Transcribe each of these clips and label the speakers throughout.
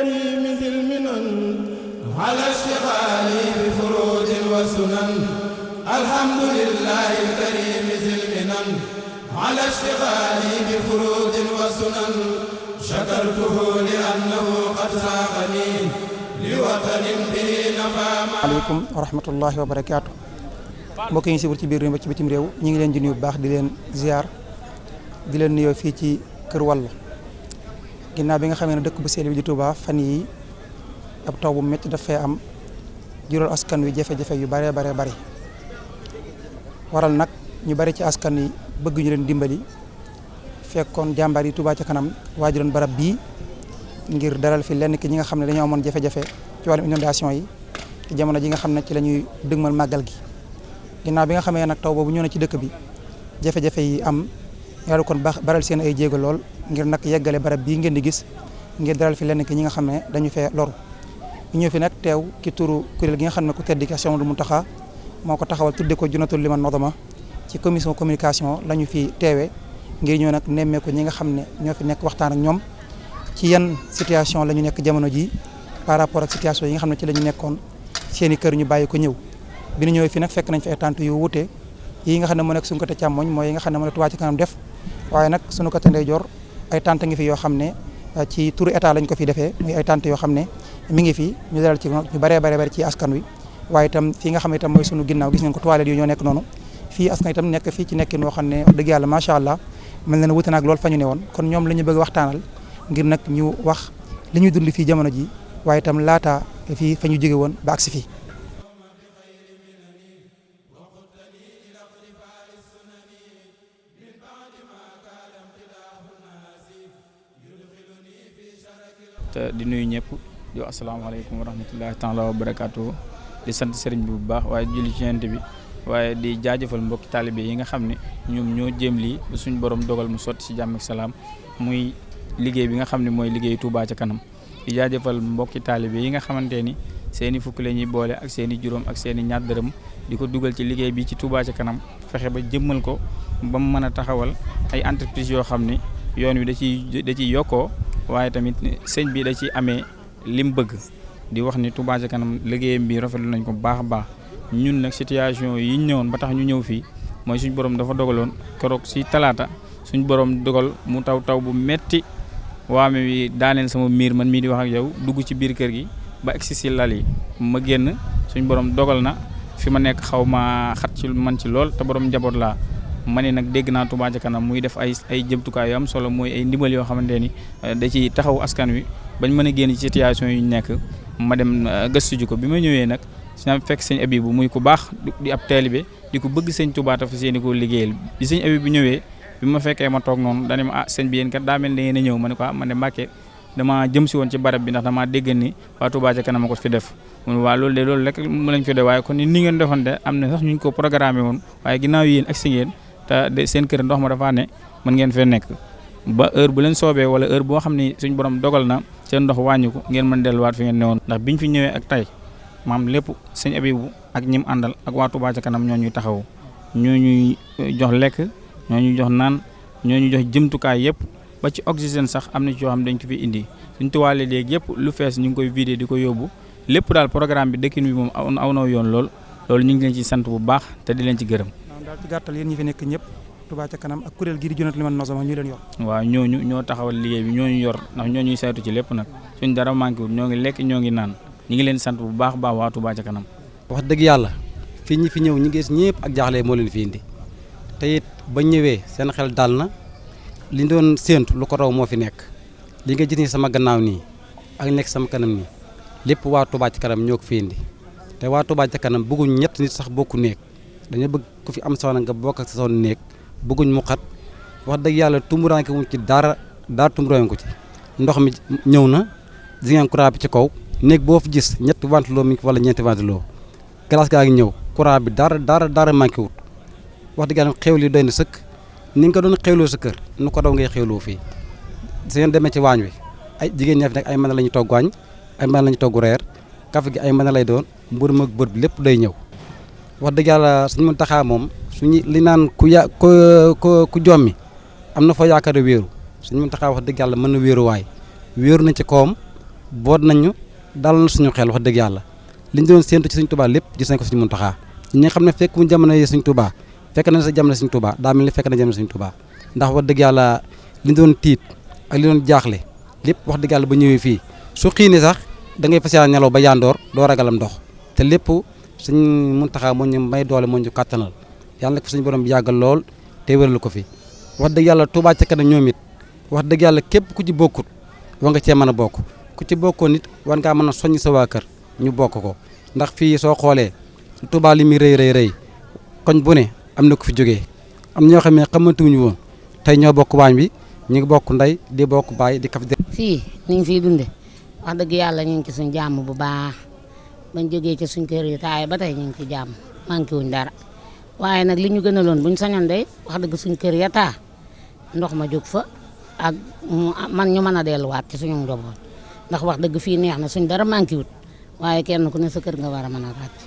Speaker 1: الكريم ذي المنن على اشتغالي بفروض وسنن الحمد لله الكريم ذي المنن على اشتغالي بفروض وسنن شكرته لأنه قد ساقني لوطن به نفى.
Speaker 2: Aleykum wa rahmatullahi wa barakaatu. mbokk yi si wër ci biir réew mi ci bitim réew ñu ngi leen di nuyu bu baax di leen ziar di leen nuyoo fii ci Kër Wallu ginnaaw bi nga xamee ne dëkk bu sell bi di Touba fan yi ab taw bu métti daf fee am jural askan wi jafe-jafe yu bare waral nag ñu bari ci askan wi bëgg ñu leen dimbali fekkoon jàmbaar yi Touba ca kanam waajuroon barab bii ngir dalal fi lenn ki ñi nga xam ne dañoo amoon jafe-jafe ci wàllum inondation yi ci jamono ji nga xam ne ci la ñuy dëgmal màggal gi ginnaaw bi nga xamee nag taw boobu ñëw na ci dëkk bi jafe-jafe yi am yàlla kon baral seen ay jéego lool ngir nag yeggale barab bii ngeen di gis ngir dalal fi lenn ki ñi nga xam ne dañu fee loru ñu ñëw fi nag teew ki turu kuréel gi nga xam ne ku tedd ki Cheikh Mouhamadou Mountakha moo ko taxawal tudde ko Junnatul Liman Nodama ci commission communication la ñu fi teewee ngir ñëw nag nemmeeku ñi nga xam ne ñoo fi nekk waxtaan ak ñoom ci yan situation la ñu nekk jamono ji par rapport ak situation yi nga xam ne ci la ñu nekkoon seen i kër ñu bàyyi ko ñëw bi ñu ñëwee fii nag fekk nañ fi ay tante yu wuute yi nga xam ne moo nekk suñu côté càmmoñ mooy yi nga xam ne moo nekk Touba ca kanam def waaye nag suñu côté ndeyjoor ay tante ngi fi yoo xam ne ci turu état lañ ko fi defee muy ay tante yoo xam ne mi ngi fi ñu dalal ci ñu bëree bëri ci askan wi waaye itam fii nga xam ne itam mooy suñu ginnaaw gis ngeen ko toilette yi ñoo nekk noonu fii askan itam nekk fii ci nekkin woo xam ne wax dëgg yàlla macha allah mel na ne wuute naag loolu fa ñu ne woon kon ñoom la ñu bëgg waxtaanal ngir nag ñu wax li ñuy dund fii jamono ji waaye itam laata fii fa ñu jóge woon ba agsi fii.
Speaker 3: te di nuyu ñëpp di wax asalaamaaleykum wa rahmatullahi taala wa barakaatu di sant sëriñ bi bu baax waaye julli ci Yonent bi waaye di jaajëfal mbokki taalibe yi nga xam ne ñoom ñoo jéem lii ba suñu borom dogal mu sotti ci jàmm ak salaam muy liggéey bi nga xam ne mooy liggéey Touba ca kanam di jaajëfal mbokki taalibe yi nga xamante ni seeni fukk la ñuy boole ak seeni juróom ak seeni ñaar dërëm di ko dugal ci liggéey bi ci Touba ca kanam fexe ba jëmmal ko ba mu mën a taxawal ay entreprise yoo xam ne yoon wi da ciy yokkoo waaye tamit sëñ bi da ciy amee lim bëgg di wax ni Touba ca kanam liggéeyam bi rafetlu nañ ko bu baax a baax ñun nag situation yi ñu ñëwoon ba tax ñu ñëw fii mooy suñu borom dafa dogaloon keroog si talaata suñu borom dogal mu taw bu metti waame wi daaneel sama miir man mii di wax ak yow dugg ci biir kër gi ba egsi si lal yi ma génn suñu borom dogal na fi ma nekk xaw ma xat ci man ci lool te borom njaboot laa ma ne nag dégg naa Touba ca kanam muy def ay jëmtukaay yu am solo mooy ay ndimbal yoo xamante ni da ci taxaw askan wi bañ mën a génn ci situation yu ñu nekk ma dem gëstu ji ko bi ma ñëwee nag si fekk sëñ Abibu muy ku baax di ab taalibe di ko bëgg sëñ Touba ta fa seeni ko liggéeyal bi sëñ Abibu ñëwee bi ma fekkee ma toog noonu dane ma sëñ bi yéen kat daa mel ne yéen a ñëw ma ne ko man de Mbàkke dama jëm si woon ci barab bi ndax damaa dégg ni waa Touba ca kanam ko fi def mun waa loolu rek mu lañ fi def waaye kon ni ngeen defoon de am na sax ñu ko programmé woon waaye ginnaaw yéen ak si ngeen te seen kër ndox ma dafa ne mën ngeen fee nekk ba heure bu leen soobee wala heure boo xam ne suñ borom dogal na seen ndox wàññi ko ngeen mën delluwaat fi ngeen newoon ndax biñ fi ñëwee ak tey maam lépp sëñ Abibu ak ñim àndal ak waa Touba ca kanam ñoo ñuy taxaw ñoo ñuy jox lekk ñoo ñuy jox naan ñoo ñuy jox jëmtukaay yëpp ba ci oxygène sax am na ci yoo xam dañ ko fi indi suñ tuwaale léegi yëpp lu fees ñu ngi koy vidé di ko yóbbu lépp daal programme bi dëkkin bi moom aw na yoon loolu ñu ngi leen ci sant bu baax te di leen ci gërëm.
Speaker 2: daal ci gàttal yéen ñi fi nekk ñëpp Touba ca kanam ak kuréel gii di Junnatul Liman Nodama ñu leen yor.
Speaker 3: waaw ñooñu ñoo taxawal liggéey bi ñooñu yor ndax ñoo ñuy saytu ci lépp nag suñ dara manqué wul ñoo ngi lekk ñoo ngi naan ñu ngi leen sant bu baax waa Touba ca kanam.
Speaker 4: wax dëgg yàlla fii ñi fi ñëw ñi gis ñëpp ak jaaxle moo leen fi indi te it ba ñëwee seen xel dal na li ñu doon séentu lu ko raw moo fi nekk li nga gis ni sama gannaaw nii ak nekk sama kanam nii lépp waa Touba ca kanam ñoo ko fi indi te waa Touba ca kanam bëgguñ ñett nit sax bokku néeg dañoo bëgg ku fi am soxna nga bokk ak sa soxna néeg bëgguñ mu xat wax dëgg yàlla tumuraanke wuñ ci dara tumuraanke ko ci ndox mi ñëw na gis ngeen courant bi ci kaw néeg boo fi gis ñetti ventilo mi wala ñeenti ventilo glace gaa ngi ñëw courant bi dara manqué wut wax dëgg yàlla xéwal yi doy na sëkk ni nga ko doon xéwloo sa kër nu ko daw ngay xéwloo fii su ngeen demee ci waañ wi ay jigéen ñaa fi nekk ay mën la ñu togg waañ ay mën la ñu togg reer kafe gi ay mën lay doon mburu mag bët bi lépp day ñëw wax dëgg yàlla suñu Muntaxa moom suñu li naan ku jommi am na fa yaakaar a wéeru suñu Muntaxa wax dëgg yàlla mën na wéeru waay wéeru na ci kawam boot nañu dal na suñu xel wax dëgg yàlla liñ doon séentu ci Sëñ Tuubaa lépp gis nañ ko Sëñ Muntaxaa ñi nga xam ne fekk mu jamono yi Sëñ Tuubaa fekk na sa jamono Sëñ Tuubaa daa mel ni fekk na jamono Sëñ Tuubaa ndax wax dëgg yàlla li doon tiit ak li doon jaaxle lépp wax dëgg yàlla ba ñëwee fii su xiinee sax da ngay fas yàlla nelaw ba yandoor doo ragalam ndox te lépp Sëñ Muntaxaa moo ñu may doole moo ñu kàttanal yàlla na ko suñu borom bi yàggal lool te wéral ko fi wax dëgg yàlla Touba ca kanam ñoom it wax dëgg yàlla képp ku ci bokkut war nga cee mën a bokk ku ci bokkoon nit war ngaa mën a soññ sa waa kër ñu bokk ko ndax fii soo xoolee Touba li muy rëy koñ bu ne am na ko fi jógee am ñoo xam ne xamantuñu woon tey ñoo bokk waañ bi ñu ngi bokk ndey di bokk baay di kaf.
Speaker 5: fii ni ngi fiy dunde wax dëgg yàlla ñu ngi ci suñ jàmm bu baax bañ jógee ci suñ kër yi taay ba tey ñu ngi ci jàmm manqué wuñ dara waaye nag li ñu gënaloon buñ sañoon day wax dëgg suñ kër ya taa ndox ma jóg fa ak man ñu mën a delluwaat ci suñu njaboot ndax wax dëgg fii neex na suñ dara manqué wut waaye kenn ku ne sa kër nga war a mën a ràcc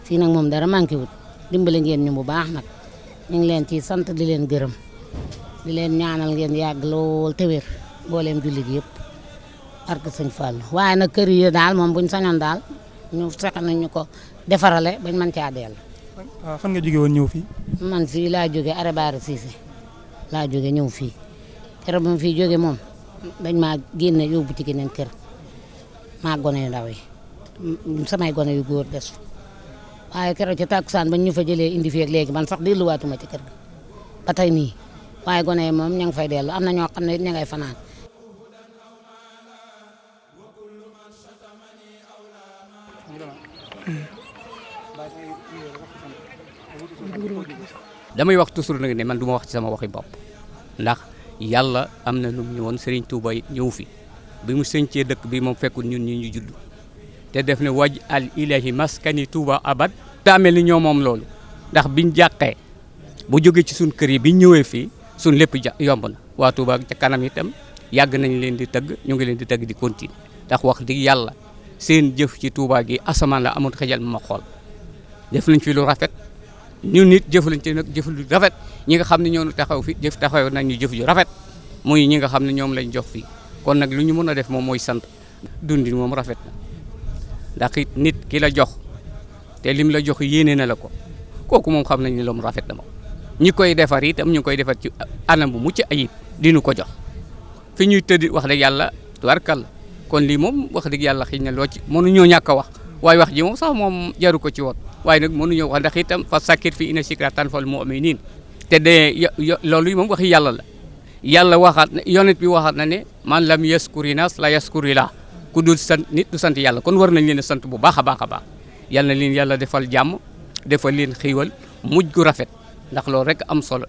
Speaker 5: fii nag moom dara manqué wut dimbale ngeen ñu bu baax nag ñu ngi leen ciy sant di leen gërëm di leen ñaanal ngeen yàgg lool te wér mbooleem jullit yëpp ark sëñ Fallu waaye nag kër yi daal moom buñ sañoon daal ñu fexe nañ ñu ko defarale bañ mën caa dellu.
Speaker 2: fan nga jóge woon ñëw fii.
Speaker 5: man fii laa jóge Arebaare Cissé laa jóge ñëw fii keroog ba ma fii jóge moom dañ maa génne yóbbu ci geneen kër maa gone yu ndaw yi samay gone yu góor des waaye keroog ca takkusaan bañ ñu fa jëlee indi fii ak léegi man sax delluwaatuma ci kër ga ba tey nii waaye gone yi moom ña ngi fay dellu am na ñoo xam ne it ña ngay fanaan.
Speaker 6: damay wax toujours nag ne man du ma wax ci sama waxi bopp ndax yàlla am na lu mu ñëwoon Serigne Touba ñëw fi bi mu sëñcee dëkk bi moom fekkul ñun ñu judd te def ne waj al ilahi maskani Touba abad taamel ni ñoo moom loolu ndax biñ jàqee bu jógee ci suñ kër yi biñ ñëwee fii suñ lépp yomb na waa Touba ca kanam itam yàgg nañ leen di tëgg ñu ngi leen di tëgg di continuer ndax wax dëgg yàlla seen jëf ci Touba gi asamaan la amul xejal ma xool def nañ fi lu rafet ñun nit jëf lañ ci nag jëf lu rafet ñi nga xam ne ñoo taxaw fi taxaw nañ ñu jëf ju rafet muy ñi nga xam ne ñoom lañ jox fii kon nag lu ñu mën a def moom mooy sant dundin moom rafet na ndax it nit ki la jox te lim la jox yéene na la ko kooku moom xam nañ ne loolu rafet na moom ñi koy defar itam ñu koy defar ci anam bu mucc ayib dinu ko jox fi ñuy tëdd wax dëgg yàlla tubarkal kon lii moom wax dëgg yàlla xëy na loo ci mënuñoo ñàkk a wax waaye wax ji moom sax moom jaru ko ci woon waaye nag mënuñoo wax ndax itam fa sakkir fi ina sikra tanfal mu'minin te de loolu moom waxi yàlla la yàlla waxaat na yonent bi waxaat na ne man lam yaskuri nas la yaskuri la ku dul sant nit du sant yàlla kon war nañ leen a sant bu baax a baax a baax yal na leen yàlla defal jàmm defal leen xiiwal mujj gu rafet ndax loolu rek am solo